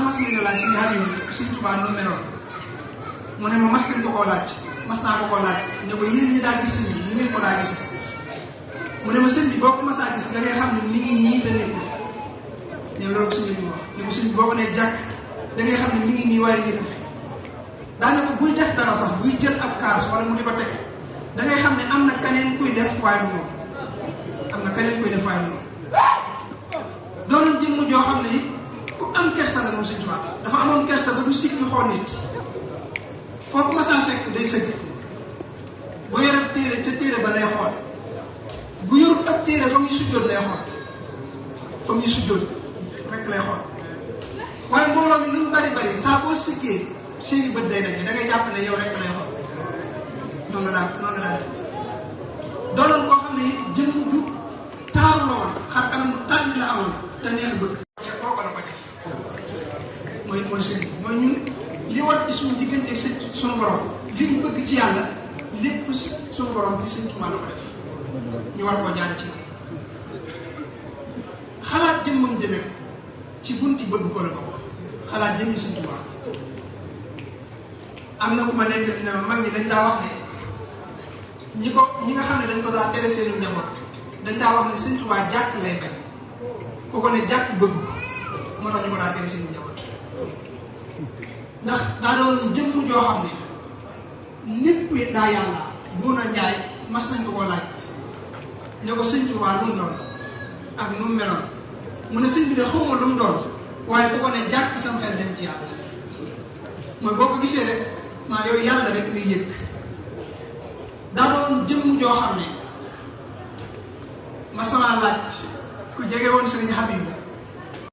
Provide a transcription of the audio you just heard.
ndax mas ngeen a laaj suñu xar yi Sëñ Tuubaa noonu meloon mu ne ma mas ngeen ko koo laaj mas naa ko koo laaj ne ko yéen ñi daa gis sëñ bi ñu ngeen ko daa gis mu ne ma sëñ bi boo ko masaa gis da ngay xam ne mi ngi nii te nekkul ne loolu suñu bi wax ne ko sëñ bi boo ko nee jàkk da ngay xam ne mi ngi nii waaye nekkul daanaka buy def dara sax buy jël ab kaas wala mu di ko teg da ngay xam ne am na keneen kuy def waaye du moom am na keneen kuy def waaye du moom doonoon jëmm joo xam ne ku am kersa la moom Sëñ Tuubaa dafa amoon kersa ba du sikki xool nit foo ko masaa fekk day sëgg bu yor ab téere ca téere ba lay xool bu yorut ab téere fa muy sujjóot lay xool fa muy sujjóot rek lay xool waaye mbooloo mi lu mu bari bari saa boo sikkee seeni bët day daje da ngay jàpp ne yow rek lay xool noonu la def doonoon koo xam ne jëmm ju taaru la woon xar kanam bu tànn la amoon te neex bëgg ca kooku la ko def mooy sëñ bi mooy ñun li war ci suñu diggante ak suñu borom li ñu bëgg ci yàlla lépp suñu borom ci Sëñ Tuubaa la ko def ñu war koo jaar ci moom xalaat jëmmam ji nag ci bunti bëgg ko la bokk xalaat jëmmi Sëñ Tuubaa am na ku ma nekk ne mag ñi dañ daa wax ne ñi nga xam ne dañ ko daa tere seenu njaboot dañ daa wax ne Sëñ Tuubaa jàkk lay bañ ku ko ne jàkk bëgg moo tax ñu ko daa tere seenu njaboot ndax daa doon jëmm joo xam ne lépp daa yàlla bu na njaay mas nañ ko koo laaj ne ko Sëñ Tuubaa lu mu doon ak nu mu meloon mu ne sëñ bi de xawma lu mu doon waaye ku ko ne jàkk sam xel dem ci yàlla mooy boo ko gisee rek maa yow yàlla rek ngay yëg daa doon jëmm joo xam ne ma sama laaj ku jege woon Sëriñ Habibu